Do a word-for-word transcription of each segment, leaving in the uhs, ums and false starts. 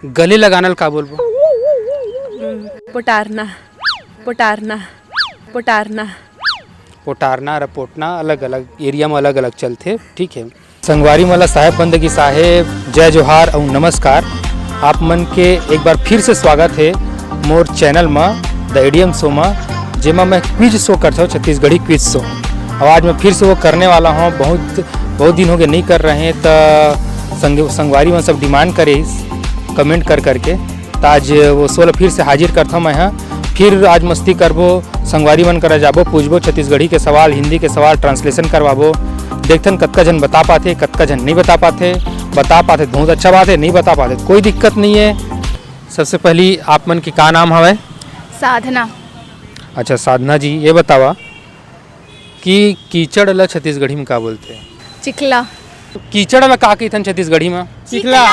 गले लगाना ल का बोलबो? हम्म, पोटारना, पोटारना, पोटारना। पोटारना और पोटना अलग-अलग एरिया में अलग-अलग चलथे, ठीक है। संगवारी मन ला साहेब बंदगी साहेब, जय जोहार अउ नमस्कार। आप मन के एक बार फिर से स्वागत है मोर चैनल म, द एडीएम शो म, जेमा मैं क्विज शो करथौं, छत्तीसगढ़ी क्विज शो। अउ आज मैं फिर से वो करने वाला हूँ, बहुत, बहुत दिन हो गए नहीं कर रहे हैं, त संग-, संगवारी मन सब डिमांड करे कमेंट कर करके, त आज वो शो ला फिर से हाजिर करथौं मैं ह। फिर आज मस्ती करबो, संगवारी मन करा जाबो, पूछबो छत्तीसगढ़ी के सवाल, हिंदी के सवाल, ट्रांसलेशन करवाबो। देखथन कतका झन बता पाथे, कतका झन नहीं बता पाथे। बता पाथे त बहुत अच्छा बात है, नहीं बता पाथे त कोई दिक्कत नहीं है। सबसे पहली आप मन के का नाम हवय? साधना। अच्छा साधना जी, ये बतावा कि कीचड़ ला छत्तीसगढ़ी में का बोलथे? चिखला। कीचड़ ला का कहिथन छत्तीसगढ़ी में? चिखला।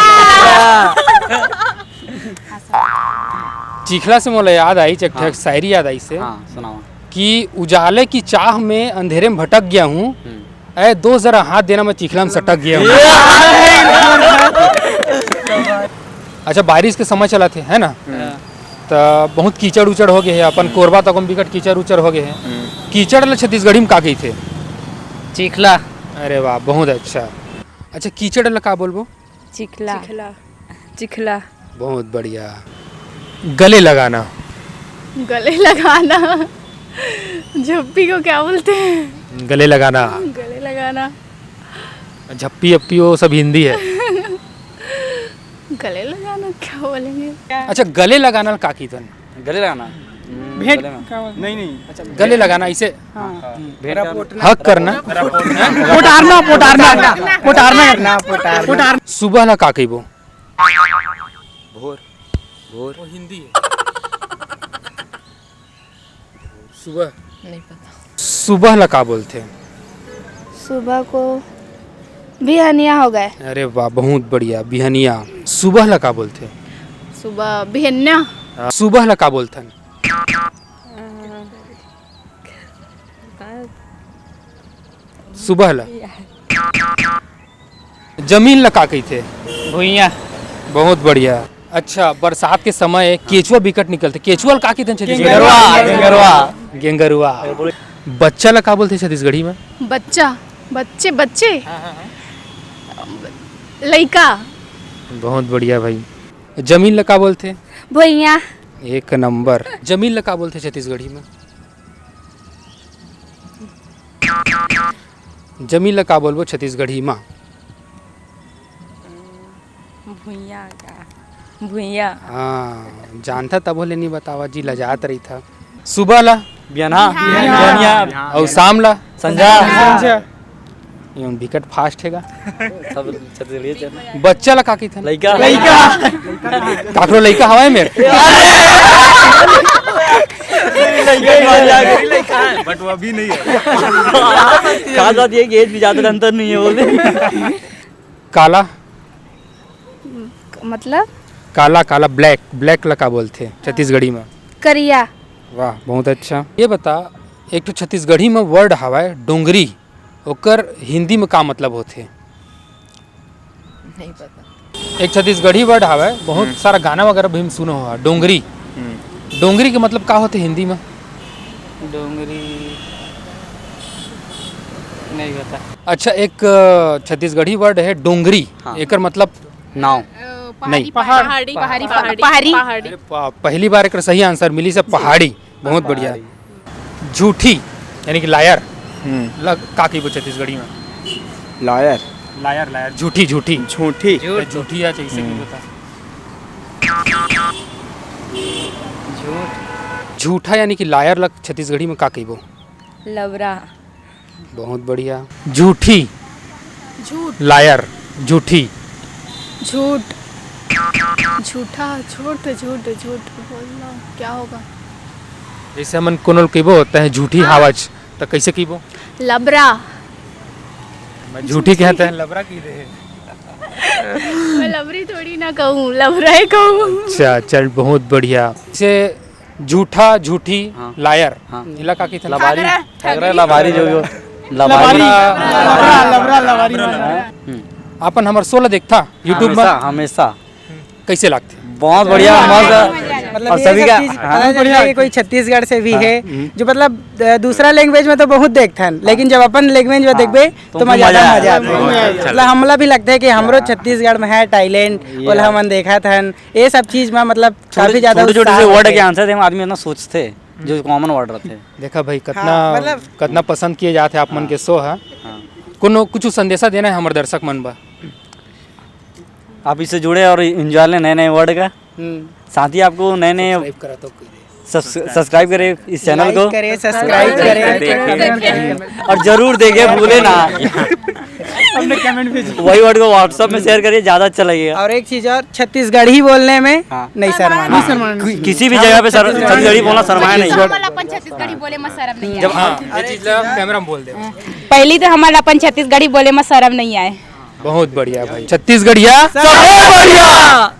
चिखला से मोला याद आई, एक ठक हाँ। शायरी याद आई से हाँ, सुनाओ। कि उजाले की चाह में अंधेरे में भटक गया हूँ, हम्म। ऐ दोस्त जरा हाथ देना, मैं चिखला में सटक गया हूँ। अच्छा, बारिश के समय चलत हे, है ना? हम्म। त बहुत कीचड़ उचड़ हो गए है, अपन कोरबा तक में बिकट कीचड़ उचड़ हो गए है। हम्म। कीचड़ ला छत्तीसगढ़ी में का कहिथे? चिखला। अरे वाह, बहुत अच्छा। अच्छा, कीचड़ ला का बोलबो? चिखला। चिखला। चिखला। बहुत बढ़िया। गले लगाना। गले लगाना। झप्पी को क्या बोलते हैं? गले लगाना। गले लगाना। झप्पी अप्पी वो सब हिंदी है। गले लगाना क्या बोलेंगे? अच्छा, गले लगाना का कहिथन? गले लगाना। हम्म, भेंट गले में। का बोलते हैं? नहीं, नहीं। अच्छा, गले लगाना इसे हाँ। भेंट का हक करना। पोटारना, पोटारना। पोटारना। सुबह ला का कहिबो? भोर। भोर। वो हिंदी है। सुबह। नहीं पता। सुबह ला का बोलथे? सुबह को बिहनिया हो गए। अरे वाह, बहुत बढ़िया, बिहनिया। सुबह ला का बोलथे? सुबह, बिहनिया। हाँ, सुबह ला का बोलथन? सुबह ला। जमीन ला का कहिथे? भुइयां। बहुत बढ़िया। अच्छा, बरसात के समय केचुआ बिकट निकलथे। केचुआ ला का कहिथे छत्तीसगढ़ी में? गेंगरवा, गेंगरवा। गेंगरवा। बच्चा ला का बोलथे छत्तीसगढ़ी में? बच्चा, बच्चे, बच्चे। लइका। बहुत बढ़िया भाई। जमीन ला का बोलथे? भुइयां। एक नंबर। जमीन ला का बोलथे छत्तीसगढ़ी में? जमीन ला का बोलबो छत्तीसगढ़ी मा? भुइयां का? भुइयां। हाँ, जानथा तभो ले नहीं बतावा जी, लजात रहिथा। सुबह ला? बिहनहा। बिहनिया। अउ शाम ला? संझा। संझा। ये बिकट फास्ट हेगा। सब छत्तीसगढ़ी चैनल। बच्चा ला का कहिथन? लइका। लइका। काकरो लइका हवय मेर? लइका ही बात आ गई। But वो अभी नहीं है। खास बात ये कि एज भी ज्यादा अंतर नहीं है बोले। काला? मतलब? काला, काला, ब्लैक, ब्लैक ला का बोलथे छत्तीसगढ़ी में? करिया। वाह, बहुत अच्छा। ये बता, एक ठो छत्तीसगढ़ी में वर्ड हवय डोंगरी, ओकर हिंदी में का मतलब होथे? नहीं पता। एक छत्तीसगढ़ी वर्ड हवय, बहुत हम्म। सारा गाना वगैरह भी हम सुनो हो, डोंगरी। हम्म। डोंगरी के मतलब का होथे हिंदी में? डोंगरी नहीं पता। अच्छा, एक, अ, छत्तीसगढ़ी वर्ड है डोंगरी, हाँ। एकर मतलब? नाव। अ, पहाड़ी, नहीं। पहाड़। पहाड़ी, पहाड़ी, पहाड़ी, पहाड़ी। अरे, प-, पहली बार एकर सही आंसर मिली से पहाड़ी। बहुत बढ़िया। पहाड़ी। झूठी यानी कि लायर हम्म। ला का कहिबो छत्तीसगढ़ी में? लायर। लायर, लायर, झूठी, झूठी। झूठी। झूठ। झूठी या जैसे कि हम्म। बता। झूठ। झूठा यानी कि लायर ला छत्तीसगढ़ी में का कहिबो? लबरा। बहुत बढ़िया। झूठी। झूठ। लायर। झूठी। झूठ। झूठा, झूठ, झूठ, झूठ बोलना क्या होगा? जैसे हमन कोनो ल कहिबो, "तैं झूठी हाँ। हावच", त कैसे कहिबो? लबरा। मैं झूठी कहते हैं, लबरा की दे। मैं लबरी थोड़ी ना कहूँ, लबरा ही कहूँ। अच्छा, चल, बहुत बढ़िया। जैसे झूठा, झूठी, हाँ। लायर। हाँ। इला का कहिथन? लबारी। लबारी। लबारी जो, जो। लबारी। लबारी। लबरा, लबरा, लबारी। हम्म। अपन हमर शो ला देखथा YouTube में? हमेशा, हमेशा। कैसे लगथे? बहुत बढ़िया, मस्त। मतलब और ये सभी सब का चीज हाँ। पता चलता है कि कोई छत्तीसगढ़ से भी हाँ। है, हम्म। जो मतलब अ, दूसरा लैंग्वेज में तो बहुत देखथन, लेकिन जब अपन लैंग्वेज में हाँ। देखबे तो तो मजा ज्यादा आया। मजा आता है। मजा आया। मतलब हमला भी लगता है कि हमरो हाँ। छत्तीसगढ़ में है टैलेंट, ये ओला यार। हमन देखत हन, ये सब चीज में मतलब छोटे काफी ज्यादा छोटे छोटे उत्साह से वर्ड होथे। के आंसर थे, आदमी इतना सोचते जो कॉमन वर्ड रहते। देखा भाई, कतना हाँ, मतलब कतना पसंद किए जात है आप मन हाँ। के शो है। हाँ। कोनो कुछ संदेशा देना है हमर दर्शक मन बा? आप इससे जुड़े और एंजॉय लें नए नए वर्ड का। हम्म। साथ ही आपको नए नए सब्सक्राइब करा तो कोई नहीं। सब्स-, सब्सक्राइब करें इस चैनल को। लाइक करें, सब्सक्राइब करें। और जरूर देखें, भूले ना। हमने कमेंट भी वही वर्ड को व्हाट्सएप में शेयर करिए, ज्यादा अच्छा लगेगा। और एक चीज और, छत्तीसगढ़ी बोलने में हाँ। नहीं शर्माना। हाँ, कि-, किसी भी जगह पे सर-, छत्तीसगढ़ी बोलना शर्माया नहीं। हमन अपन छत्तीसगढ़ी बोले में शर्म नहीं जब आए। हाँ, ये चीज ला कैमरा में बोल दे। पहली तो हमन अपन छत्तीसगढ़ी बोले में शर्म नहीं आए। बहुत बढ़िया भाई, छत्तीसगढ़िया सबसे बढ़िया।